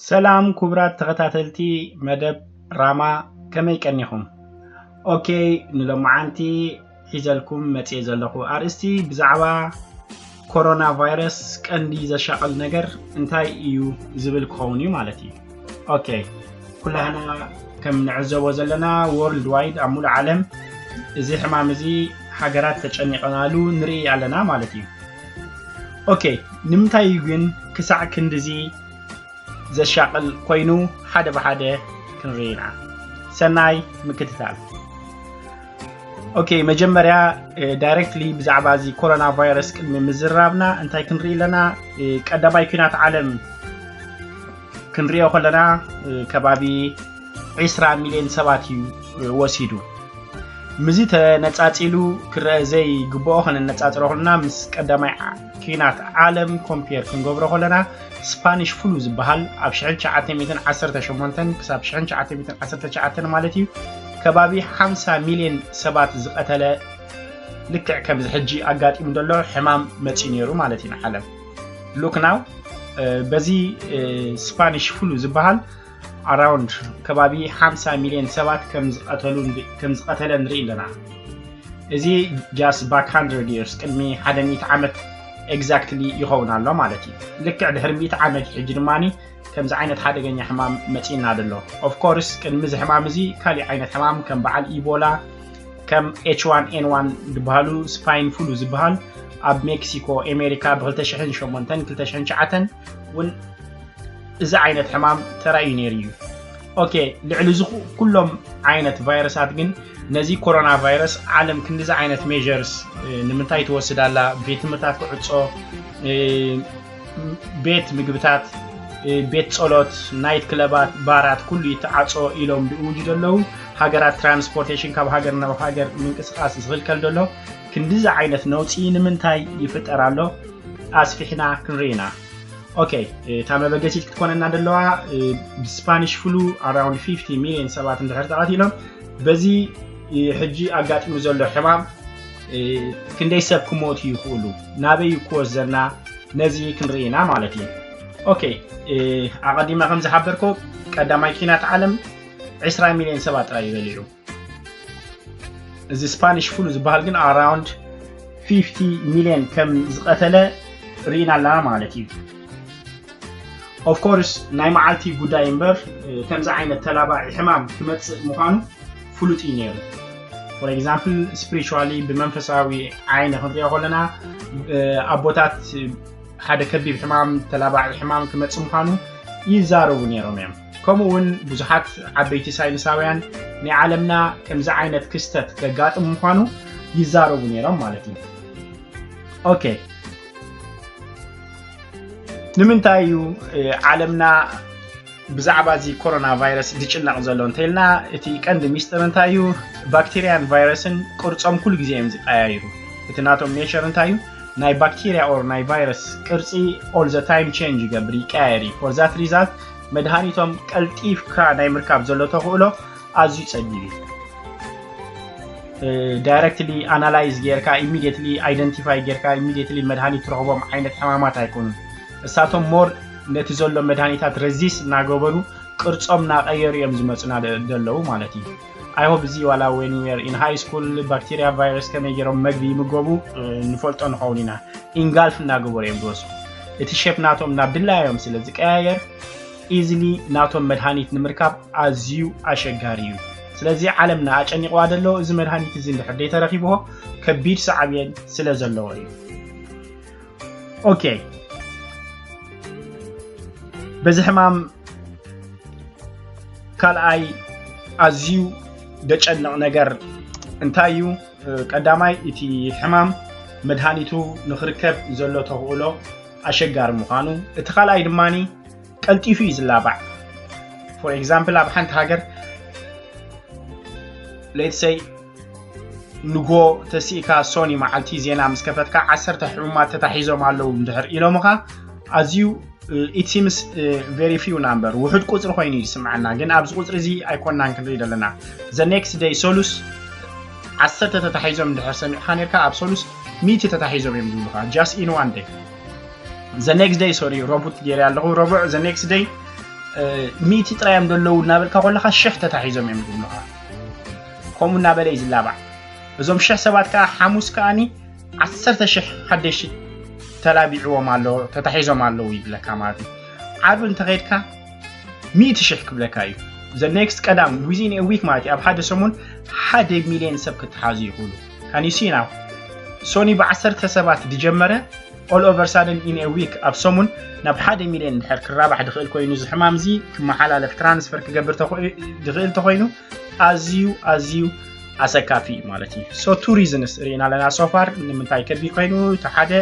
ሰላም ክቡራት ተኸታተልቲ መደብ ራማ፣ ከመይ ቀኒኹም? ኦኬ፣ ንሎማዓንቲ ሒዘልኩም መጽየ ዘለኹ ኣርእስቲ ብዛዕባ ኮሮና ቫይረስ ቀንዲ ዘሻቕል ነገር እንታይ እዩ ዝብል ክኸውን እዩ ማለት እዩ። ኦኬ፣ ኩላህና ከም ንዕዘቦ ዘለና ወርልድ ዋይድ፣ ኣብ ሙሉእ ዓለም እዚ ሕማም እዚ ሃገራት ተጨኒቐናሉ ንርኢ ኣለና ማለት እዩ። ኦኬ፣ ንምንታይ እዩ ግን ክሳዕ ክንድዚ ዘሻቕል ኮይኑ ሓደ ብሓደ ክንርኢ ኢና። ሰናይ ምክትታል። ኦኬ፣ መጀመርያ ዳይሬክትሊ ብዛዕባ እዚ ኮሮና ቫይረስ ቅድሚ ምዝራብና እንታይ ክንርኢ ኣለና? ቀዳማይ ኲናት ዓለም ክንሪኦ ከለና ከባቢ ዒስራ ሚልዮን ሰባት እዩ ወሲዱ። ምስዚ ተነጻጺሉ ክረአ ዘይግብኦ ከነነጻጽሮ ከለና ምስ ቀዳማይ ዓ- ኲናት ዓለም ኮምፔር ክንገብሮ ከለና ስፓኒሽ ፍሉ ዝበሃል ኣብ ሽሕን ትሽዓተ ሚእትን ዓሰርተ ሸሞንተን ክሳብ ሽሕን ትሽዓተ ሚእትን ዓሰርተ ትሽዓተን ማለት እዩ ከባቢ ሓምሳ ሚልዮን ሰባት ዝቐተለ ልክዕ ከምዚ ሕጂ ኣጋጢሙ ዘሎ ሕማም መጺኡ ነይሩ ማለት እዩ ንዓለም። ሉክ ናው በዚ ስፓኒሽ ፍሉ ዝበሃል ኣራውንድ ከባቢ ሓምሳ ሚልዮን ሰባት ከም ዝቐተሉ ከም ዝቐተለ ንርኢ ኣለና። እዚ just back hundred years ቅድሚ ሓደ ሚእቲ ዓመት ኤግዛክትሊ ይኸውን ኣሎ ማለት እዩ። ልክዕ ድሕሪ ሚእቲ ዓመት ሕጂ ድማ ከምዚ ዓይነት ሓደገኛ ሕማም መጺእና ደሎ። ኦፍ ኮርስ ቅድሚ እዚ ሕማም እዚ ካሊእ ዓይነት ሕማም ከም በዓል ኢቦላ ከም ኤች ዋን ኤን ዋን ዝበሃሉ ስፓይን ፍሉ ዝበሃል ኣብ ሜክሲኮ ኣሜሪካ ብ ክልተ ሽሕን ሸሞንተን ክልተ ሽሕን ትሽዓተን እውን እዚ ዓይነት ሕማም ተራእዩ ነይሩ እዩ። ኦኬ፣ ልዕሊ እዚ ኩ- ኩሎም ዓይነት ቫይረሳት ግን ነዚ ኮሮና ቫይረስ ዓለም ክንዲዚ ዓይነት ሜጀርስ ንምንታይ ትወስድ ኣላ? ቤት ትምህርታት ክዕጾ፣ ቤት ምግብታት፣ ቤት ጸሎት፣ ናይት ክለባት፣ ባራት ኩሉ ይተዓጾ ኢሎም ድእውጁ ዘለዉ። ሃገራት ትራንስፖርቴሽን ካብ ሃገር ናብ ሃገር ምንቅስቃስ ዝኽልከል ዘሎ ክንዲዚ ዓይነት ነውፂ ንምንታይ ይፍጠር ኣሎ? ኣስፊሕና ክንርኢ ኢና። ኦኬ፣ እታ መበገሲት ክትኮነና ዘለዋ ብስፓኒሽ ፍሉ ኣራውንድ ፊፍቲ ሚልዮን ሰባት እንድሕር ተቐቲሎም በዚ ሕጂ ኣጋጢሙ ዘሎ ሕማም ክንደይ ሰብ ክሞቱ ይኽእሉ፣ ናበይ ክወስደና፣ ነዚ ክንርኢ ኢና ማለት እዩ። ኦኬ፣ ኣቐዲመ ከም ዝሓበርኮ ቀዳማይ ኪናት ዓለም ዕስራ ሚልዮን ሰባት ጥራይ ይበሊዑ። እዚ ስፓኒሽ ፍሉ ዝበሃል ግን ኣራውንድ ፊፍቲ ሚልዮን ከም ዝቐተለ ርኢና ኣለና ማለት እዩ። ኦፍ ኮርስ ናይ መዓልቲ ጉዳይ እምበር ከምዚ ዓይነት ተላባዒ ሕማም ክመፅእ ምዃኑ ፍሉጥ እዩ ነይሩ። ፎር ኤግዛምፕል ስፒሪቹዋሊ ብመንፈሳዊ ዓይነ ክንሪኦ ከለና ኣቦታት ሓደ ከቢብ ሕማም ተላባዒ ሕማም ክመፅእ ምዃኑ ይዛረቡ ነይሮም እዮም። ከምኡ እውን ብዙሓት ዓበይቲ ሳይንሳውያን ናይ ዓለምና ከምዚ ዓይነት ክስተት ከጋጥም ምዃኑ ይዛረቡ ነይሮም ማለት እዩ። ኦኬ፣ ንምንታይ እዩ ዓለምና ብዛዕባ እዚ ኮሮና ቫይረስ ዝጭነቕ ዘሎ እንተኢልና እቲ ቀንዲ ሚስጥር እንታይ እዩ? ባክቴርያን ቫይረስን ቅርጾም ኩሉ ግዜ እዮም ዝቀያይሩ። እቲ ናቶም ኔቸር እንታይ እዩ? ናይ ባክቴርያ ኦር ናይ ቫይረስ ቅርጺ all the time change ይገብር፣ ይቀያየር እዩ። For that result መድሃኒቶም ቀልጢፍካ ናይ ምርካብ ዘሎ ተኽእሎ ኣዝዩ ጸቢብ እዩ። ዳይረክትሊ ኣናላይዝ ጌርካ ኢሚዲየትሊ ኣይደንቲፋይ ጌርካ ኢሚዲየትሊ መድሃኒት ትረኽቦም ዓይነት ሕማማት ኣይኮኑን። እሳቶም ሞር ነቲ ዘሎ መድሃኒታት ረዚስት እናገበሩ ቅርጾም እናቐየሩ እዮም ዝመፁና ዘለዉ ማለት እዩ። I hope እዚ ዋላ when we were in high school ባክቴርያ ቫይረስ ከመይ ገይሮም መግቢ ይምገቡ ንፈልጦ ንኸውን ኢና። ኢንጋልፍ እናገበሩ እዮም ዝወስዱ። እቲ ሼፕ ናቶም ናብ ድላዮም ስለ ዝቀያየር ኢዝሊ ናቶም መድሃኒት ንምርካብ ኣዝዩ ኣሸጋሪ እዩ። ስለዚ ዓለምና ኣጨኒቕዋ ዘሎ እዚ መድሃኒት እዚ እንድሕር ደይተረኺብዎ ከቢድ ሳዕቤን ስለ ዘለዎ እዩ። ኦኬ፣ በዚ ሕማም ካልኣይ ኣዝዩ ደጨንቕ ነገር እንታይ እዩ? ቀዳማይ እቲ ሕማም መድሃኒቱ ንክርከብ ዘሎ ተኽእሎ ኣሸጋሪ ምዃኑ፣ እቲ ካልኣይ ድማ ቀልጢፉ እዩ ዝላባዕ። ፎር ኤግዛምፕል ኣብ ሓንቲ ሃገር ሌትስ ሰይ ንጎ ተሲእካ ሶኒ መዓልቲ ዜና ምስ ከፈትካ ዓሰርተ ሕሙማት ተታሒዞም ኣለዉ እንድሕር ኢሎምኻ ኣዝዩ it seems very few number ውሑድ ቁፅሪ ኮይኑ እዩ ዝስምዐና፣ ግን ኣብዚ ቁፅሪ እዚ ኣይኮናን ክንርኢ ዘለና። The next day ሰሉስ ዓሰርተ ተታሒዞም እንድሕር ሰሚዕካ ነርካ ኣብ ሰሉስ ሚእቲ ተታሒዞም እዮም ዝብሉኻ just in one day። The next day ሶሪ ረቡዕ ገይረ ኣለኹ ረቡዕ the next day ሚእቲ ጥራይ እዮም ዘለዉ እናበልካ ከለኻ ሽሕ ተታሒዞም እዮም ዝብሉኻ። ከምኡ እናበለ እዩ ዝላባዕ። እዞም ሽሕ ሰባት ከዓ ሓሙስ ከዓኒ ዓሰርተ ሽሕ ሓደሽቲ ተላቢዕዎም ኣሎ፣ ተታሒዞም ኣለዉ ይብለካ ማለት እዩ። ዓርቢ እንተኸይድካ ሚእቲ ሽሕ ክብለካ እዩ። The next ቀዳም within a week ማለት እዩ፣ ኣብ ሓደ ሰሙን ሓደ ሚልዮን ሰብ ክተሓዙ ይኽእሉ። Can you see now? ሶኒ ብዓሰርተ ሰባት ዝጀመረ all over sudden in a week ኣብ ሰሙን ናብ ሓደ ሚልዮን ድሕር ክራባሕ ድኽእል ኮይኑ፣ እዚ ሕማም እዚ ክመሓላለፍ ትራንስፈር ክገብር ተኾ- ድኽእል ተኾይኑ ኣዝዩ ኣዝዩ ኣሰካፊ እዩ ማለት እዩ። So two reasons ርኢና ኣለና so far ንምንታይ ከቢድ ኮይኑ። እቲ ሓደ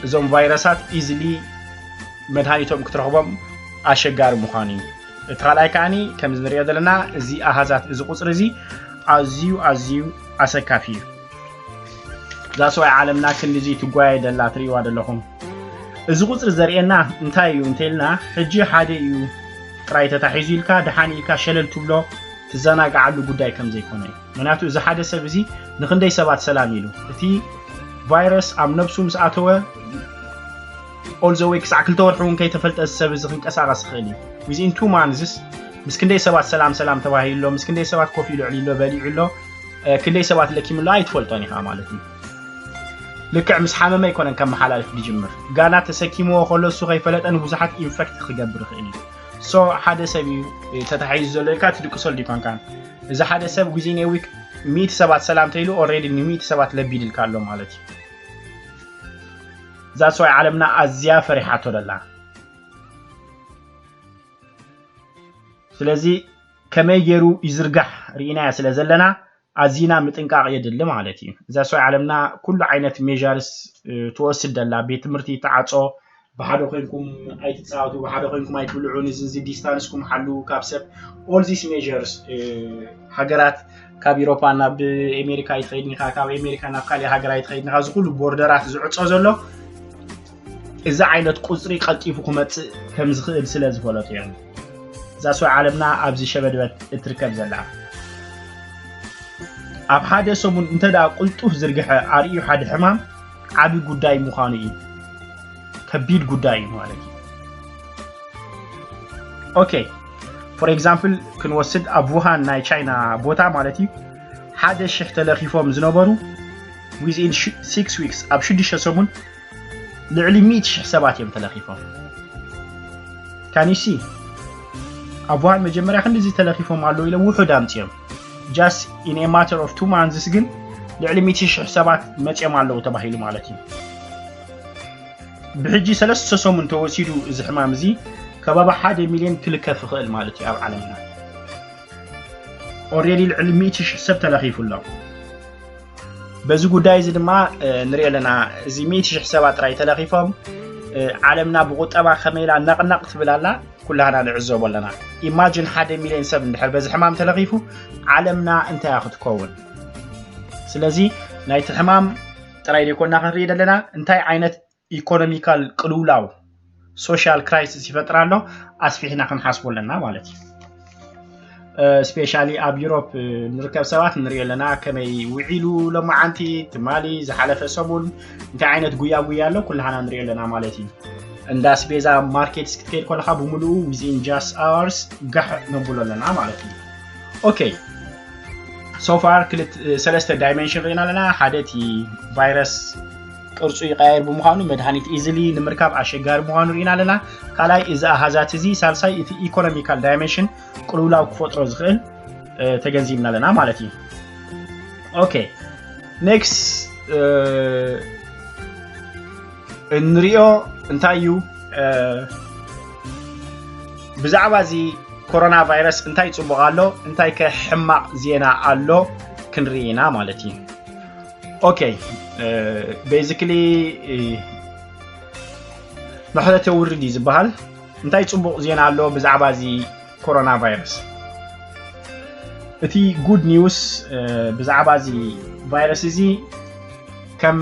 እዞም ቫይረሳት ኢዝሊ መድሃኒቶም ክትረኽቦም ኣሸጋሪ ምዃኑ እዩ። እቲ ካልኣይ ከዓኒ ከምዚ ንሪኦ ዘለና እዚ ኣሃዛት እዚ ቁፅሪ እዚ ኣዝዩ ኣዝዩ ኣሰካፊ እዩ። እዛ ሰብኣይ ዓለምና ክንዲዚ ትጓየ ደላ ትርእይዋ ዘለኹም። እዚ ቁፅሪ ዘርእየና እንታይ እዩ እንተልና ሕጂ ሓደ እዩ ጥራይ ተታሒዙ ኢልካ ደሓን ኢልካ ሸለል ትብሎ ትዘናግዓሉ ጉዳይ ከም ዘይኮነ እዩ። ምክንያቱ እዚ ሓደ ሰብ እዚ ንክንደይ ሰባት ሰላም ኢሉ እቲ ቫይረስ ኣብ ነብሱ ምስ ኣተወ all the way ክሳዕ ክልተ ወርሒ እውን ከይተፈልጠ እዚ ሰብ እዚ ክንቀሳቀስ ይኽእል እዩ። Within two months ምስ ክንደይ ሰባት ሰላም ሰላም ተባሂሉ ኣሎ፣ ምስ ክንደይ ሰባት ኮፍ ኢሉ ዕልዩ ኣሎ፣ በሊዑ ኣሎ፣ ክንደይ ሰባት ለኪሙ ኣሎ ኣይትፈልጦን ኢኻ ማለት እዩ። ልክዕ ምስ ሓመመ ኣይኮነን ከመሓላልፍ ዝጅምር። ጋና ተሰኪምዎ ከሎ እሱ ከይፈለጠ ንብዙሓት ኢንፈክት ክገብር ይኽእል እዩ። So ሓደ ሰብ እዩ ተታሒዙ ዘሎ ኢልካ ትድቅሰሉ ይኮንካን። እዚ ሓደ ሰብ within a week ሚእቲ ሰባት ሰላም ተይሉ ኦልሬዲ ንሚእቲ ሰባት ለቢድልካ ኣሎ ማለት እዩ። እዛ ሰብኣይ ዓለምና ኣዝያ ፈሪሓቶ ደላ። ስለዚ ከመይ ገይሩ ይዝርጋሕ ርኢናዮ ስለ ዘለና ኣዚና ምጥንቃቕ የድሊ ማለት እዩ። እዛ ሰብኣይ ዓለምና ኩሉ ዓይነት ሜጀርስ ትወስድ ደላ። ቤት ትምህርቲ ተዓጾ፣ ብሓደ ኮይንኩም ኣይትጻወቱ፣ ብሓደ ኮይንኩም ኣይትብልዑ፣ ንዚ ዲስታንስኩም ሓሉ ካብ ሰብ። All these measures ሃገራት ካብ ኢሮፓ ናብ ኣሜሪካ ኣይትኸይድን ኢኻ፣ ካብ ኣሜሪካ ናብ ካሊእ ሃገር ኣይትኸይድን ኢኻ። እዚ ኩሉ ቦርደራት ዝዕጾ ዘሎ እዚ ዓይነት ቁፅሪ ቀልጢፉ ክመፅእ ከም ዝኽእል ስለ ዝፈለጡ እዮም። እዛ ሰው ዓለምና ኣብዚ ሸበድበት እትርከብ ዘላ። ኣብ ሓደ ሰሙን እንተ ደኣ ቅልጡፍ ዝርግሐ ኣርእዩ ሓደ ሕማም ዓቢ ጉዳይ ምዃኑ እዩ። ከቢድ ጉዳይ እዩ ማለት እዩ። ኦኬ፣ for example ክንወስድ ኣብ ውሃን ናይ ቻይና ቦታ ማለት እዩ ሓደ ሽሕ ተለኺፎም ዝነበሩ within six weeks ኣብ ሽዱሽተ ሰሙን ልዕሊ ሚእቲ ሽሕ ሰባት እዮም ተለኺፎም። Can you see? ኣብ ውሃን መጀመርያ ክንዲዚ ተለኺፎም ኣለዉ ኢሎም ውሑድ ኣምፅኦም። Just in a matter of two months ግን ልዕሊ ሚእቲ ሽሕ ሰባት መፅኦም ኣለዉ ተባሂሉ ማለት እዩ። ብሕጂ ሰለስተ ሰሙን ተወሲዱ እዚ ሕማም እዚ ከባቢ ሓደ ሚልዮን ክልከፍ ይኽእል ማለት እዩ ኣብ ዓለምና። Already ልዕሊ ሚእቲ ሽሕ ሰብ ተለኺፉ ኣሎ። በዚ ጉዳይ እዚ ድማ ንሪኦ ኣለና። እዚ ሚእቲ ሽሕ ሰባት ጥራይ ተለኺፎም፣ ዓለምና ብቁጠባ ከመይ ኢላ ነቕነቕ ትብል ኣላ፣ ኩላህና ንዕዘቦ ኣለና። ኢማጂን ሓደ ሚልዮን ሰብ እንድሕር በዚ ሕማም ተለኺፉ ዓለምና እንታይ እያ ክትከውን? ስለዚ ናይቲ ሕማም ጥራይ ዘይኮና ክንርኢ ዘለና እንታይ ዓይነት ኢኮኖሚካል ቅልውላው ሶሻል ክራይሲስ ይፈጥር ኣሎ ኣስፊሕና ክንሓስቦ ኣለና ማለት እዩ። ስፔሻሊ ኣብ ዩሮፕ ንርከብ ሰባት ንሪኦ ኣለና ከመይ ውዒሉ ሎማዓንቲ ትማሊ ዝሓለፈ ሰሙን እንታይ ዓይነት ጉያ ጉያ ኣሎ ኩላህና ንሪኦ ኣለና ማለት እዩ። እንዳ ኣስቤዛ ማርኬት ክትከይድ ከለካ ብምሉኡ within just hours ጋሕ ነብሎ ኣለና ማለት እዩ። ኦኬ፣ so far ክልተ ሰለስተ ዳይሜንሽን ርኢና ኣለና። ሓደ እቲ ቫይረስ ቅርጹ ይቀያየር ብምዃኑ መድሃኒት ኢዝሊ ንምርካብ ኣሸጋሪ ምዃኑ ርኢና ኣለና። ካልኣይ እዚ ኣሃዛት እዚ፣ ሳልሳይ እቲ ኢኮኖሚካል ዳይሜንሽን ቅልውላው ክፈጥሮ ዝኽእል ተገንዚብና ኣለና ማለት እዩ። ኦኬ፣ ኔክስት እንሪኦ እንታይ እዩ? ብዛዕባ እዚ ኮሮና ቫይረስ እንታይ ጽቡቕ ኣሎ፣ እንታይ ከ ሕማቕ ዜና ኣሎ ክንርኢ ኢና ማለት እዩ። ኦኬ፣ ቤዚክሊ ምሕረት የውርድ እዩ ዝበሃል። እንታይ ጽቡቕ ዜና ኣሎ ብዛዕባ እዚ ኮሮና ቫይረስ? እቲ ጉድ ኒውስ ብዛዕባ እዚ ቫይረስ እዚ ከም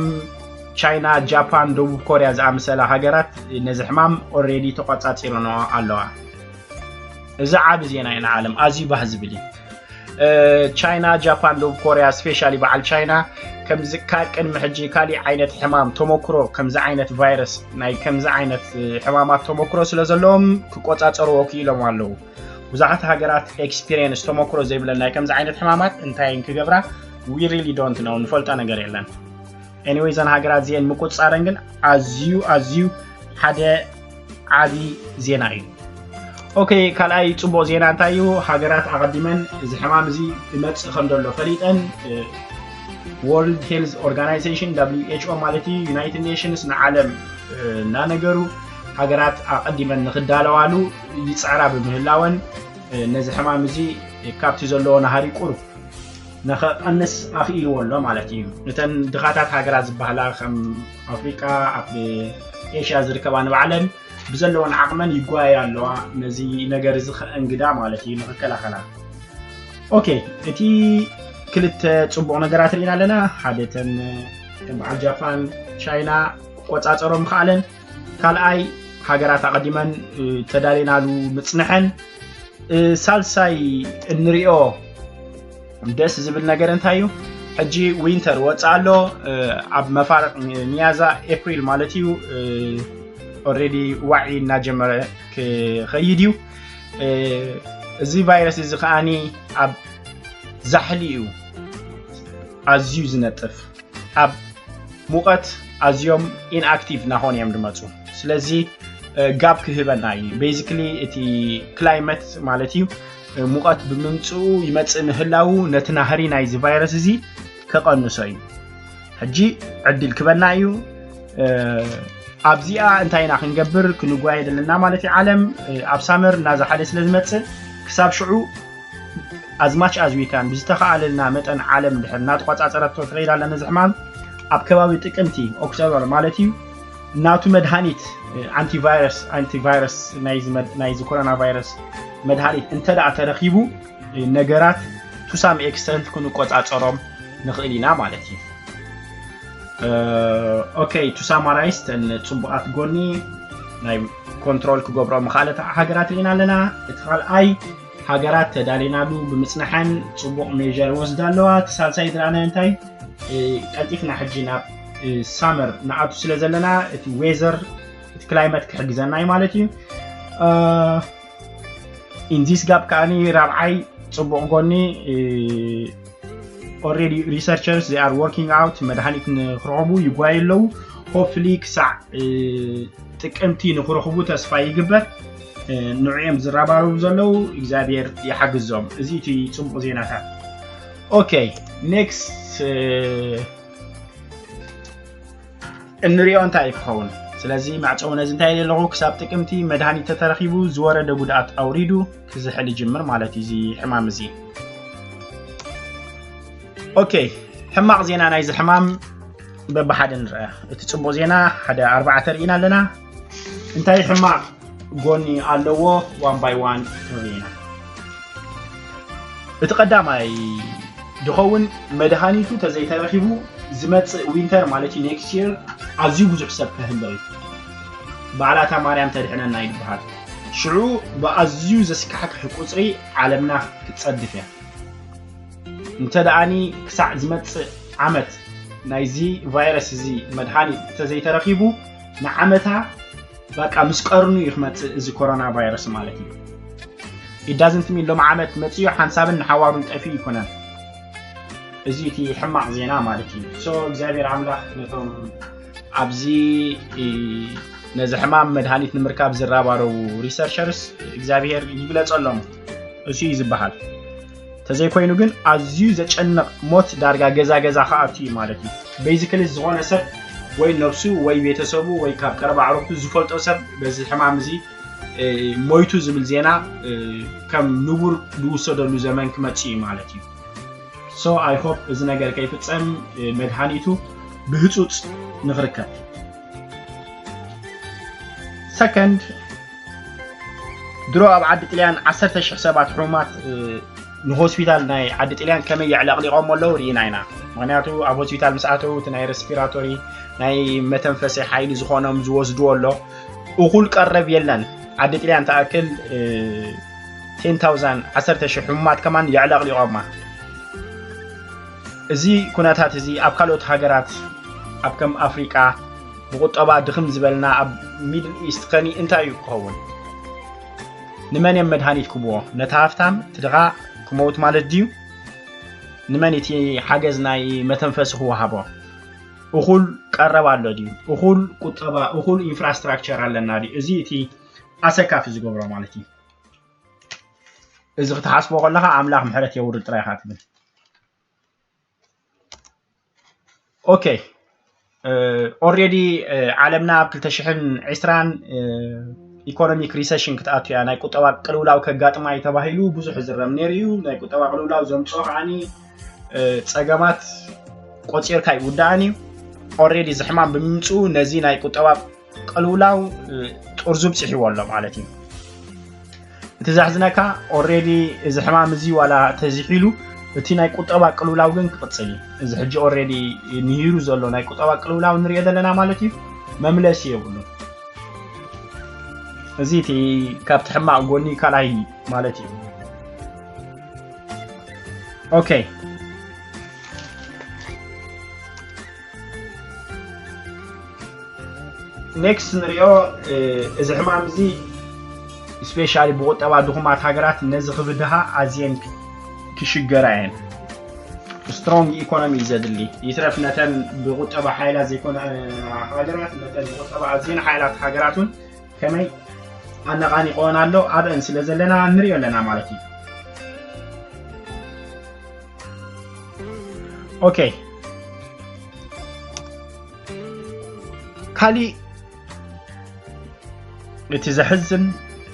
ቻይና፣ ጃፓን፣ ደቡብ ኮርያ ዝኣመሰላ ሃገራት ነዚ ሕማም ኦልሬዲ ተቆጻጺረንኦ ኣለዋ። እዚ ዓቢ ዜና እዩ ንዓለም፣ ኣዝዩ ባህ ዝብል እዩ። ቻይና፣ ጃፓን፣ ደቡብ ኮርያ፣ ስፔሻሊ በዓል ቻይና ከምዚ ካብ ቅድሚ ሕጂ ካሊእ ዓይነት ሕማም ተመክሮ፣ ከምዚ ዓይነት ቫይረስ፣ ናይ ከምዚ ዓይነት ሕማማት ተመክሮ ስለ ዘለዎም ክቆጻጸርዎ ክኢሎም ኣለዉ። ብዙሓት ሃገራት ኤክስፒሪየንስ፣ ተመክሮ ዘይብለን ናይ ከምዚ ዓይነት ሕማማት እንታይ ክገብራ፣ we really don't know፣ ንፈልጦ ነገር የለን። Anyway፣ እዘን ሃገራት እዚአን ምቁጽጻረን ግን ኣዝዩ ኣዝዩ ሓደ ዓቢ ዜና እዩ። ኦኬ፣ ካልኣይ ጽቡቕ ዜና እንታይ እዩ? ሃገራት ኣቐዲመን እዚ ሕማም እዚ ይመጽእ ከም ዘሎ ፈሊጠን፣ ወርልድ ሄልዝ ኦርጋናይዜሽን፣ ደብሊው ኤች ኦ ማለት እዩ፣ ዩናይትድ ኔሽንስ ንዓለም እናነገሩ፣ ሃገራት ኣቐዲመን ንኽዳለዋሉ ይጽዕራ ብምህላወን፣ ነዚ ሕማም እዚ ካብቲ ዘለዎ ናህሪ ቁሩብ ንኸቐንስ ኣኽኢልዎ ኣሎ ማለት እዩ። እተን ድኻታት ሃገራት ዝበሃላ ከም ኣፍሪቃ፣ ኣብ ኤሽያ ዝርከባ ንባዕለን ብዘለወን ዓቕመን ይጓየያ ኣለዋ፣ ነዚ ነገር እዚ ከእንግዳ ማለት እዩ፣ ንኽከላኸላ። ኦኬ፣ እቲ ክልተ ጽቡቕ ነገራት ርኢና ኣለና። ሓደ፣ እተን ከም በዓል ጃፓን፣ ቻይና ክቆጻጸሮ ምኽኣለን። ካልኣይ፣ ሃገራት ኣቐዲመን ተዳሊናሉ ምጽንሐን። ሳልሳይ እንሪኦ ደስ ዝብል ነገር እንታይ እዩ? ሕጂ ዊንተር ወፅእ ኣሎ። ኣብ መፋርቕ ሚያዛ፣ ኤፕሪል ማለት እዩ፣ ኦልሬዲ ዋዒ እናጀመረ ክኸይድ እዩ። እዚ ቫይረስ እዚ ከዓኒ ኣብ ዛሕሊ እዩ ኣዝዩ ዝነጥፍ። ኣብ ሙቐት ኣዝዮም ኢንኣክቲቭ እናኾኑ እዮም ዝመፁ። ስለዚ ጋፕ ክህበና እዩ። ቤዚክሊ እቲ ክላይመት ማለት እዩ፣ ሙቐት ብምምፅኡ ይመፅእ ምህላዉ ነቲ ናህሪ ናይዚ ቫይረስ እዚ ከቐንሶ እዩ። ሕጂ ዕድል ክበና እዩ። ኣብዚኣ እንታይ ኢና ክንገብር፣ ክንጓየ ዘለና ማለት እዩ። ዓለም ኣብ ሳመር እናዝሓለ ስለ ዝመፅእ፣ ክሳብ ሽዑ ኣዝማች ኣዝ ዊካን ብዝተኸኣለልና መጠን ዓለም ድሕር እናተቆፃፀረቶ ትኸይድ ኣላ ነዚ ሕማም። ኣብ ከባቢ ጥቅምቲ፣ ኦክቶበር ማለት እዩ፣ ናቱ መድሃኒት፣ ኣንቲቫይረስ፣ ኣንቲቫይረስ ናይዚ መድ-፣ ናይዚ ኮሮና ቫይረስ መድሃኒት እንተ ደኣ ተረኺቡ፣ ነገራት ቱ ሳም ኤክስተንት ክንቆፃፀሮም ንኽእል ኢና ማለት እዩ። ኦኬ፣ ቱ ሳማራይዝ፣ ተን ፅቡቓት ጎኒ ናይ ኮንትሮል ክገብሮ ምኽኣለት ሃገራት ርኢና ኣለና። እቲ ካልኣይ፣ ሃገራት ተዳሊናሉ ብምፅንሐን ፅቡቕ ሜዥር ይወስዳ ኣለዋ። እቲ ሳልሳይ ዝረኣናዮ እንታይ፣ ቀልጢፍና ሕጂ ናብ ሳመር ንኣቱ ስለ ዘለና፣ እቲ ዌዘር፣ እቲ ክላይመት ክሕግዘና እዩ ማለት እዩ። ኢንዚስ ጋፕ ከዓኒ ራብዓይ ፅቡቕ ጎኒ፣ ኦልሬዲ ሪሰርቸርስ they are working out፣ መድሃኒት ንክረኽቡ ይጓዩ ኣለዉ። ሆፕፍሊ ክሳዕ ጥቅምቲ ንክረኽቡ ተስፋ ይግበር። ንዕኦም ዝረባረቡ ዘለዉ እግዚኣብሔር ይሓግዞም። እዚ እቲ ፅቡቕ ዜናታት። ኦኬ፣ ኔክስት እንሪኦ እንታይ ክኸውን። ስለዚ ማዕፀው ነዚ እንታይ ኣለኹ፣ ክሳብ ጥቅምቲ መድሃኒት ተተረኺቡ ዝወረደ ጉድኣት ኣውሪዱ ክዝሕል ይጅምር ማለት እዩ እዚ ሕማም እዚ። ኦኬ፣ ሕማቕ ዜና ናይዚ ሕማም በብሓደ ንርአ። እቲ ፅቡቕ ዜና ሓደ ኣርባዕተ ርኢና ኣለና። እንታይ ሕማቕ ጎኒ ኣለዎ? ዋን ባይ ዋን ንርኢና። እቲ ቀዳማይ ዝኸውን መድሃኒቱ ተዘይተረኺቡ ዝመፅእ ዊንተር ማለት እዩ፣ ኔክስት ይር፣ ኣዝዩ ብዙሕ ሰብ ከህልቕ እዩ። በዓላታ ማርያም ተድሕነና ይበሃል። ሽዑ ብኣዝዩ ዘስካሕክሕ ቁፅሪ ዓለምና ክትፀድፍ እያ። እንተ ደኣኒ ክሳዕ ዝመፅእ ዓመት ናይዚ ቫይረስ እዚ መድሃኒት እንተዘይተረኺቡ ንዓመታ በቃ ምስ ቀርኑ እዩ ክመፅእ እዚ ኮሮና ቫይረስ ማለት እዩ። It doesn't mean ሎም ዓመት መፅኡ ሓንሳብን ንሓዋሩን ጠፊኡ ይኮነን። እዚ እቲ ሕማቕ ዜና ማለት እዩ። So እግዚኣብሔር ኣምላኽ ነቶም ኣብዚ ነዚ ሕማም መድሃኒት ንምርካብ ዝረባረቡ ሪሰርቸርስ እግዚኣብሔር ይግለጸሎም፣ እሱ እዩ ዝበሃል። ተዘይኮይኑ ግን ኣዝዩ ዘጨንቕ ሞት ዳርጋ ገዛ ገዛ ክኣቱ እዩ ማለት እዩ። ቤዚክሊ ዝኾነ ሰብ ወይ ነብሱ ወይ ቤተሰቡ ወይ ካብ ቀረባ ኣዕሩኽቱ ዝፈልጦ ሰብ በዚ ሕማም እዚ ሞይቱ ዝብል ዜና ከም ንቡር ዝውሰደሉ ዘመን ክመጽእ እዩ ማለት እዩ። So I hope እዚ ነገር ከይፍጸም መድሃኒቱ ብህጹጽ ንኽርከብ። ሰከንድ፣ ድሮ ኣብ ዓዲ ጥልያን ዓሰርተ ሽሕ ሰባት ሕሙማት ንሆስፒታል ናይ ዓዲ ጥልያን ከመይ የዕለቕሊቖም ኣለዉ ርኢና ኢና። ምኽንያቱ ኣብ ሆስፒታል ምስ ኣተዉ እቲ ናይ ሬስፒራቶሪ ናይ መተንፈሲ ሓይሊ ዝኾኖም ዝወስድዎ ኣሎ። እኹል ቀረብ የለን። ዓዲ ጥልያን ትኣክል ቴን ታውዛንድ፣ ዓሰርተ ሽሕ ሕሙማት ከማን የዕለቕሊቖማ። እዚ ኩነታት እዚ ኣብ ካልኦት ሃገራት ኣብ ከም ኣፍሪቃ ብቁጠባ ድኽም ዝበልና ኣብ ሚድል ኢስት ከኒ እንታይ እዩ ክኸውን? ንመን እዮም መድሃኒት ክብዎ? ነቲ ሃፍታም እቲ ድኻ ክመውት ማለት ድዩ? ንመን እቲ ሓገዝ ናይ መተንፈሲ ክወሃቦ? እኹል ቀረብ ኣሎ ድዩ? እኹል ቁጠባ፣ እኹል ኢንፍራስትራክቸር ኣለና ድዩ? እዚ እቲ ኣሰካፊ ዝገብሮ ማለት እዩ። እዚ ክትሓስቦ ከለኻ ኣምላኽ ምሕረት የውርድ ጥራይ ኢኻ ትብል። ኦኬ፣ ኦልሬዲ ዓለምና ኣብ ክልተ ሽሕን ዕስራን ኢኮኖሚክ ሪሰሽን ክትኣቱ እያ። ናይ ቁጠባ ቅልውላው ከጋጥማ እዩ ተባሂሉ ብዙሕ ዝረም ነይሩ እዩ። ናይ ቁጠባ ቅልውላው ዘምፅኦ ከዓኒ ጸገማት ቆፂርካ ይውዳእን እዩ። ኦልሬዲ እዚ ሕማም ብምምፅኡ ነዚ ናይ ቁጠባ ቅልውላው ጥርዙ ብፅሒዎ ኣሎ ማለት እዩ። እቲ ዘሕዝነካ ኦልሬዲ እዚ ሕማም እዚ ዋላ ተዚሒሉ እቲ ናይ ቁጠባ ቅልውላው ግን ክቕፅል እዩ። እዚ ሕጂ ኦልሬዲ ንሂሩ ዘሎ ናይ ቁጠባ ቅልውላው ንሪኦ ዘለና ማለት እዩ። መምለሲ የብሉን። እዚ እቲ ካብቲ ሕማቕ ጎኒ ካልኣይ ማለት እዩ። ኦኬ፣ ኔክስት ንሪኦ። እዚ ሕማም እዚ ስፔሻሊ ብቁጠባ ድኹማት ሃገራት ነዚ ክብድሃ ኣዝየን ክሽገራ እየን። ስትሮንግ ኢኮኖሚ እዩ ዘድሊ። ይትረፍ ነተን ብቁጠባ ሓይላት ዘይኮነ ሃገራት፣ ነተን ብቁጠባ ኣዝየን ሓይላት ሃገራት እውን ከመይ ኣነቓኒቆን ኣሎ ኣብአን ስለ ዘለና ንሪኦ ኣለና ማለት እዩ። ኦኬ፣ ካሊእ እቲ ዘሕዝን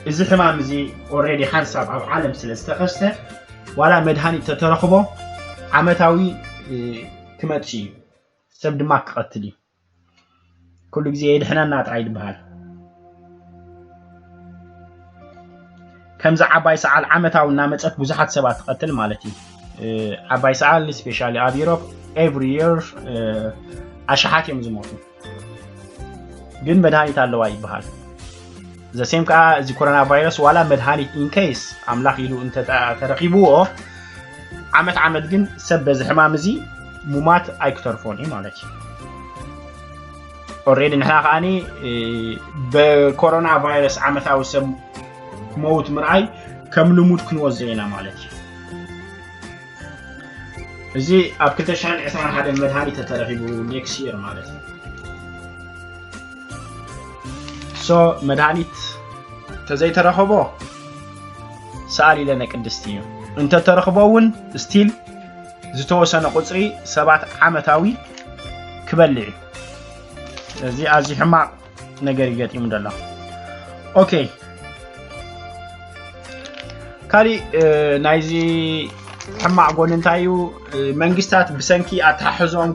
እዚ ሕማም እዚ ኦልሬዲ ሓንሳብ ኣብ ዓለም ስለ ዝተኸስተ ዋላ መድሃኒት ተተረኽቦ ዓመታዊ ክመጽእ እዩ፣ ሰብ ድማ ክቐትል እዩ። ኩሉ ግዜ የድሕነና ጥራይ ዝበሃል። ከምዚ ዓባይ ሰዓል ዓመታዊ እናመፀት ብዙሓት ሰባት ትቐትል ማለት እዩ። ዓባይ ሰዓል ስፔሻሊ ኣብ ዩሮፕ ኤቭሪ የር ኣሽሓት እዮም ዝሞቱ። ግን መድሃኒት ኣለዋ ይበሃል። ዘሴም ከዓ እዚ ኮሮና ቫይረስ ዋላ መድሃኒት ኢንኬይስ ኣምላኽ ኢሉ እንተተረኪብዎ ዓመት ዓመት ግን ሰብ በዚ ሕማም እዚ ሙማት ኣይክተርፎን እዩ ማለት እዩ። ኦሬዲ ንሕና ከዓኒ ብኮሮና ቫይረስ ዓመታዊ ሰብ ክመውት ምርኣይ ከም ልሙድ ክንወስዶ ኢና ማለት እዩ። እዚ ኣብ ክልተ ሽሕን ዕስራን ሓደን መድሃኒት ተተረኺቡ ኔክስት ይር ማለት እዩ። ሶ መድሃኒት ተዘይተረኸቦ ሰኣል ኢለነ ቅድስቲ እዩ። እንተተረኽቦ እውን ስቲል ዝተወሰነ ቁፅሪ ሰባት ዓመታዊ ክበልዕ እዩ። ስለዚ ኣዝዩ ሕማቕ ነገር ይገጢሙ ደሎ። ኦኬ፣ ካሊእ ናይዚ ሕማቕ ጎኒ እንታይ እዩ? መንግስታት ብሰንኪ ኣተሓሕዞም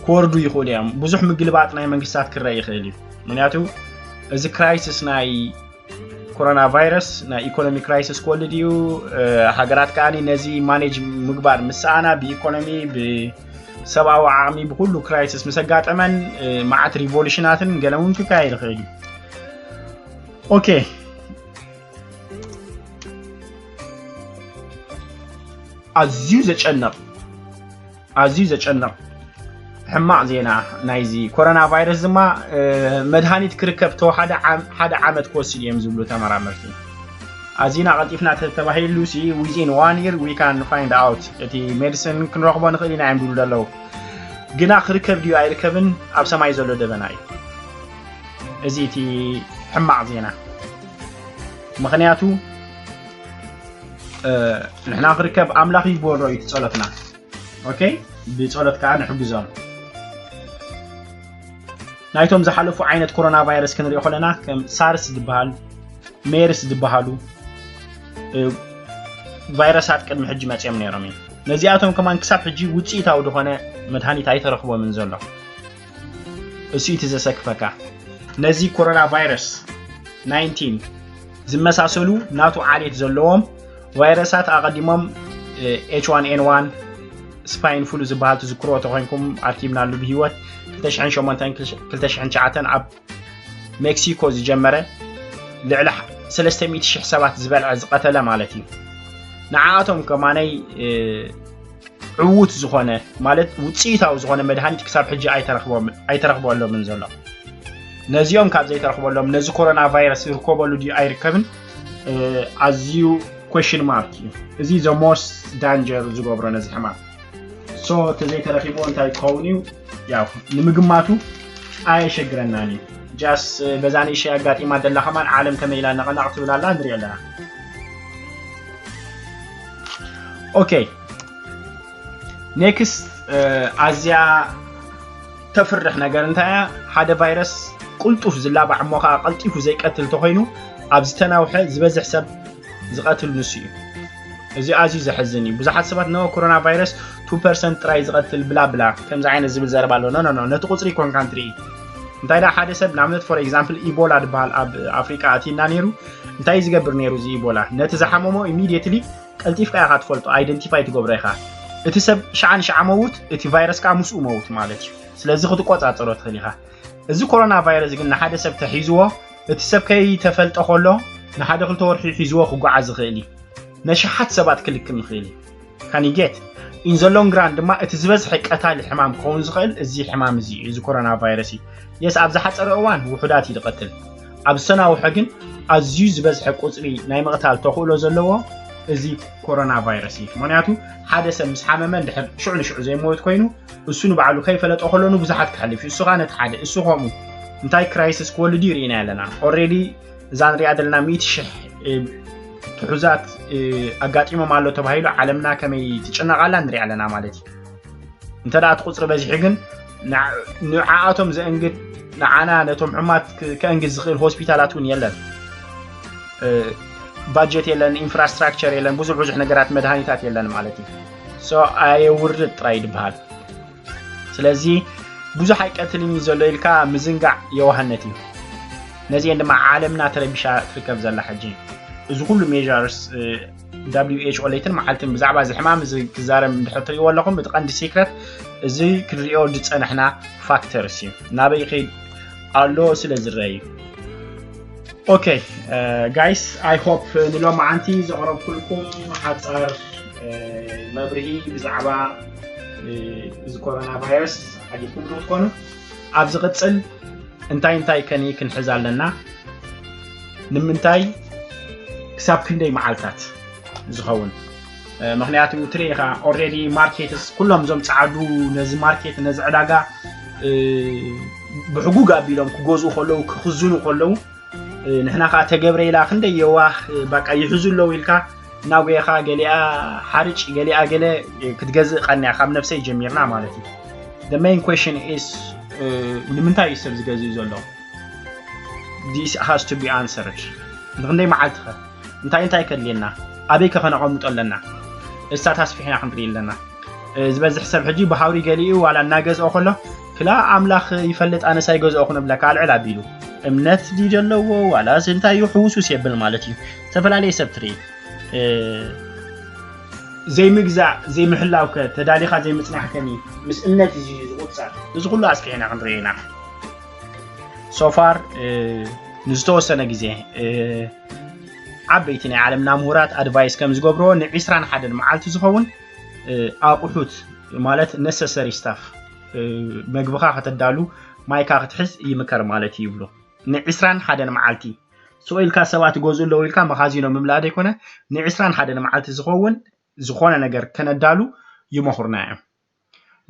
ክወርዱ ይኽእሉ እዮም። ብዙሕ ምግልባጥ ናይ መንግስታት ክረአ ይኽእል እዩ። ምክንያቱ እዚ ክራይሲስ ናይ ኮሮና ቫይረስ ናይ ኢኮኖሚ ክራይሲስ ክወልድ እዩ። ሃገራት ከኣ ነዚ ማኔጅ ምግባር ምስ ሰኣና ብኢኮኖሚ ብሰብኣዊ ዓቕሚ ብኩሉ ክራይሲስ ምስ ኣጋጠመን መዓት ሪቮሉሽናትን ገለ እውን ክካየድ ይኽእል እዩ። ኦኬ፣ ኣዝዩ ዘጨንቕ ኣዝዩ ዘጨንቕ ሕማቕ ዜና ናይዚ ኮሮና ቫይረስ ድማ መድሃኒት ክርከብ ተወሓደ ሓደ ዓመት ክወስድ እዮም ዝብሉ ተመራመርቲ። ኣዚና ቀልጢፍና ተባሂሉ ሲ within one year we can find out፣ እቲ ሜዲሲን ክንረኽቦ ንኽእል ኢና እዮም ዝብሉ ዘለዉ። ግና ክርከብ ድዩ ኣይርከብን ኣብ ሰማይ ዘሎ ደበና እዩ። እዚ እቲ ሕማቕ ዜና። ምኽንያቱ ንሕና ክርከብ ኣምላኽ ይግበሮ እዩ ጸሎትና። ኦኬ፣ ብጸሎት ከዓ ንሕግዞም። ናይቶም ዝሓለፉ ዓይነት ኮሮና ቫይረስ ክንሪኦ ከለና ከም ሳርስ ዝበሃል፣ ሜርስ ዝበሃሉ ቫይረሳት ቅድሚ ሕጂ መፅኦም ነይሮም እዮም። ነዚኣቶም ከማን ክሳብ ሕጂ ውፅኢታዊ ዝኾነ መድሃኒት ኣይተረኽቦምን ዘሎ። እሱ እቲ ዘሰክፈካ። ነዚ ኮሮና ቫይረስ ናይንቲን ዝመሳሰሉ ናቱ ዓሌት ዘለዎም ቫይረሳት ኣቐዲሞም ኤች ዋን ኤን ዋን፣ ስፓይን ፍሉ ዝበሃል ትዝክርዎ ተኾይንኩም ኣርኪብናሉ ብህይወት ክልተ ሽሕን ሸሞንተን ክልተ ሽሕን ትሽዓተን ኣብ ሜክሲኮ ዝጀመረ ልዕሊ ሰለስተ ሚእቲ ሽሕ ሰባት ዝበልዐ ዝቐተለ ማለት እዩ። ንዓኣቶም ከማነይ ዕዉት ዝኾነ ማለት ውፅኢታዊ ዝኾነ መድሃኒት ክሳብ ሕጂ ኣይተረኽበሎምን ዘሎ። ነዚኦም ካብ ዘይተረኽበሎም ነዚ ኮሮና ቫይረስ ይርከበሉ ድዩ ኣይርከብን ኣዝዩ question mark እዩ። እዚ the most danger ዝገብሮ ነዚ ሕማም። So ተዘይተረኺብዎ እንታይ ክኸውን እዩ? ያው ንምግማቱ ኣየሸግረናን እዩ። ጃስ በዛ ንእሸይ ኣጋጢማ ደላ ከማን ዓለም ከመይ ኢላ ነቐናቕ ትብል ኣላ ንሪኦ ኣለና። ኦኬ፣ ኔክስት ኣዝያ ተፍርሕ ነገር እንታይ እያ? ሓደ ቫይረስ ቅልጡፍ ዝላባዕ እሞ ከዓ ቀልጢፉ ዘይቀትል ተኮይኑ ኣብ ዝተናውሐ ዝበዝሕ ሰብ ዝቐትል ንሱ እዩ። እዚ ኣዝዩ ዘሕዝን እዩ። ብዙሓት ሰባት ነ ኮሮና ቫይረስ ቱ ፐርሰንት ጥራይ ዝቐትል ብላ ብላ ከምዚ ዓይነት ዝብል ዘረባ ኣሎ። ኖ ኖ ኖ፣ ነቲ ቁፅሪ ኮንካ እንትርኢ። እንታይ ደኣ ሓደ ሰብ ንኣብነት for example ኢቦላ ዝበሃል ኣብ ኣፍሪቃ ኣትዩና ነይሩ። እንታይ እዩ ዝገብር ነይሩ እዚ ኢቦላ? ነቲ ዝሓመሞ ኢሚድየትሊ ቀልጢፍካ ኢኻ ትፈልጦ፣ ኣይደንቲፋይ ትገብሮ ኢኻ። እቲ ሰብ ሸዓ ንሸዓ መውት፣ እቲ ቫይረስ ከዓ ምስኡ መውት ማለት እዩ። ስለዚ ክትቆፃፀሮ ትኽእል ኢኻ። እዚ ኮሮና ቫይረስ ግን ንሓደ ሰብ ተሒዝዎ እቲ ሰብ ከይተፈልጠ ከሎ ንሓደ ክልተ ወርሒ ሒዝዎ ክጓዓዝ ይኽእል እዩ። ነሽሓት ሰባት ክልክም ይኽእል እዩ። ካን ዩ ጌት ኢን ዘ ሎንግ ራን ድማ እቲ ዝበዝሐ ቀታሊ ሕማም ክኸውን ዝኽእል እዚ ሕማም እዚ እዩ፣ እዚ ኮሮና ቫይረስ እዩ። የስ ኣብ ዝሓፀረ እዋን ውሑዳት እዩ ዝቐትል። ኣብ ዝተናውሐ ግን ኣዝዩ ዝበዝሐ ቁፅሪ ናይ ምቕታል ተኽእሎ ዘለዎ እዚ ኮሮና ቫይረስ እዩ። ምክንያቱ ሓደ ሰብ ምስ ሓመመ እንድሕር ሽዑ ንሽዑ ዘይመውት ኮይኑ እሱ ንባዕሉ ከይፈለጦ ከሎ ንብዙሓት ክሓልፍ እዩ። እሱ ከዓ ነቲ ሓደ እሱ ከምኡ እንታይ ክራይሲስ ክወልድ እዩ ርኢና ኣለና። ኦልሬዲ እዛ ንሪኣ ዘለና ሚእቲ ሽሕ ትሑዛት ኣጋጢሞም ኣሎ ተባሂሉ ዓለምና ከመይ ትጭነቕ ኣላ ንሪኣ ኣለና ማለት እዩ። እንተ ደኣ እቲ ቁፅሪ በዚሑ ግን ንዓኣቶም ዘእንግድ ንዓና ነቶም ሕማት ከእንግድ ዝኽእል ሆስፒታላት እውን የለን። ባጀት የለን፣ ኢንፍራስትራክቸር የለን፣ ብዙሕ ብዙሕ ነገራት መድሃኒታት የለን ማለት እዩ። ሶ ኣየውርድ ጥራይ ድበሃል። ስለዚ ብዙሕ ኣይቀትልን እዩ ዘሎ ኢልካ ምዝንጋዕ የዋህነት እዩ። ነዚአን ድማ ዓለምና ተረቢሻ ትርከብ ዘላ ሕጂ። እዚ ኩሉ ሜርስ W H O ለይትን መዓልትን ብዛዕባ እዚ ሕማም እዚ ክዛረብ እንድሕር ትሪእዎ ኣለኹም፣ እቲ ቀንዲ ሲክረት እዚ ክንሪኦ ዝፀናሕና ፋክተርስ እዩ። ናበይ ይኸይድ ኣሎ ስለ ዝረአ እዩ። ኦኬ ጋይስ፣ ኣይ ሆፕ ንሎማዓንቲ ዘቕረብኩልኩም ሓፃር መብርሂ ብዛዕባ እዚ ኮሮና ቫይረስ ዓጊብኩም ክትኮኑ። ኣብ ዝቕፅል እንታይ እንታይ ከኒ ክንሕዝ ኣለና? ንምንታይ ክሳብ ክንደይ መዓልታት ዝኸውን? ምክንያቱ ትርኢ ኢኻ ኦልሬዲ ማርኬትስ ኩሎም እዞም ፃዓዱ ነዚ ማርኬት ነዚ ዕዳጋ ብሕጉግ ኣቢሎም ክገዝኡ ከለዉ ክኽዝኑ ከለዉ ንሕና ከዓ ተገብረ ኢላ ክንደይ የዋህ ባቃ ይሕዙ ኣለዉ ኢልካ እናጎየኻ ገሊኣ ሓርጭ ገሊኣ ገለ ክትገዝእ ቀንያ ካብ ነብሰይ ጀሚርና ማለት እዩ። The main question is ንምንታይ እዩ ሰብ ዝገዝእ ዘሎ? This has to be answered። ንክንደይ መዓልቲ ኸ እንታይ እንታይ ከድልየና ኣበይ ከ ከነቐምጦ ኣለና? እሳት ኣስፊሕና ክንርኢ ኣለና። ዝበዝሕ ሰብ ሕጂ ብሃውሪ ገሊኡ ዋላ እናገዝኦ ከሎ ክላ ኣምላኽ ይፈልጥ ኣነስ ኣይገዝኦኹን እብለካ ኣልዕል ኣቢሉ እምነት ድዩ ዘለዎ ዋላስ እንታይ እዩ ሕውሱስ የብል ማለት እዩ። ዝተፈላለየ ሰብ ትርኢ ዘይምግዛእ ዘይምሕላው ከ ተዳሊኻ ዘይምፅናሕ ከኒ ምስ እምነት እዩ ዝቁፀር። እዚ ኩሉ ኣስፊሕና ክንርኢ ኢና። ሶፋር ንዝተወሰነ ግዜ ዓበይቲ ናይ ዓለምና ምሁራት ኣድቫይስ ከም ዝገብርዎ ንዒስራን ሓደን መዓልቲ ዝኸውን ኣቑሑት ማለት ነሰሰሪ ስታፍ መግብኻ ከተዳሉ ማይካ ክትሕዝ ይምከር ማለት እዩ ይብሉ። ንዒስራን ሓደን መዓልቲ ስቕ ኢልካ ሰባት ይገዝኡ ኣለዉ ኢልካ መኻዚኖ ምምላእ ዘይኮነ ንዒስራን ሓደን መዓልቲ ዝኸውን ዝኾነ ነገር ከነዳሉ ይመኽሩና እዮም።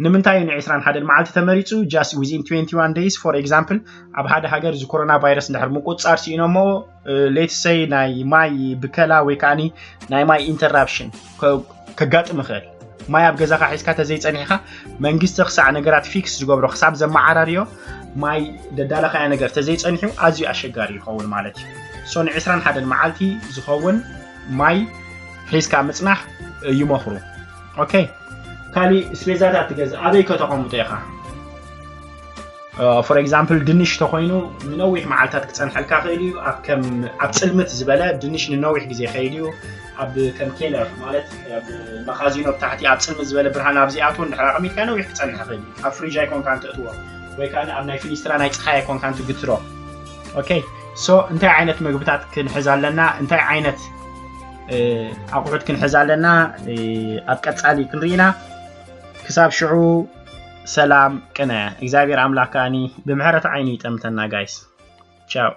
ንምንታይ እዩ ን ዕስራን ሓደን መዓልቲ ተመሪጹ? Just within twenty-one days for example ኣብ ሓደ ሃገር እዚ ኮሮና ቫይረስ እንድሕር ምቁጽጻር ስኢኖሞ let's say ናይ ማይ ብከላ ወይ ከዓኒ ናይ ማይ ኢንተራፕሽን ከጋጥም ይኽእል። ማይ ኣብ ገዛኻ ሒዝካ ተዘይጸኒሕካ መንግስቲ ክሳዕ ነገራት ፊክስ ዝገብሮ ክሳብ ዘመዓራርዮ ማይ ደዳለኻዮ ነገር ተዘይጸኒሑ ኣዝዩ ኣሸጋሪ ይኸውን ማለት እዩ። So ን ዕስራን ሓደን መዓልቲ ዝኸውን ማይ ሒዝካ ምጽናሕ ይመኽሩ። ኦኬ ካሊእ ስፔዛታት ትገዝእ ኣበይ ከተቐምጦ ኢኻ? For example ድንሽ ተኾይኑ ንነዊሕ መዓልታት ክጸንሐልካ ክእል እዩ። ኣብ ከም ኣብ ጽልምት ዝበለ ድንሽ ንነዊሕ ግዜ ይኸይድ እዩ። ኣብ ከም ኬለር ማለት ኣብ መኻዚኖ ብታሕቲ ኣብ ጽልምት ዝበለ ብርሃን ኣብ ዘይኣትዎ እንድሕር ኣቐሚጥካ ነዊሕ ክጸንሕ ይኽእል እዩ። ኣብ ፍሪጅ ኣይኮንካን ተእትዎ ወይ ከዓ ኣብ ናይ ፊኒስትራ ናይ ጸሓይ ኣይኮንካን ትግትሮ። ኦኬ so እንታይ ዓይነት ምግብታት ክንሕዝ ኣለና እንታይ ዓይነት ኣቑሑት ክንሕዝ ኣለና ኣብ ቀጻሊ ክንርኢ ኢና። ክሳብ ሽዑ ሰላም ቅነ እግዚኣብሔር ኣምላክ ከኣኒ ብምሕረት ዓይኑ ይጠምተና ጋይስ። ቻው።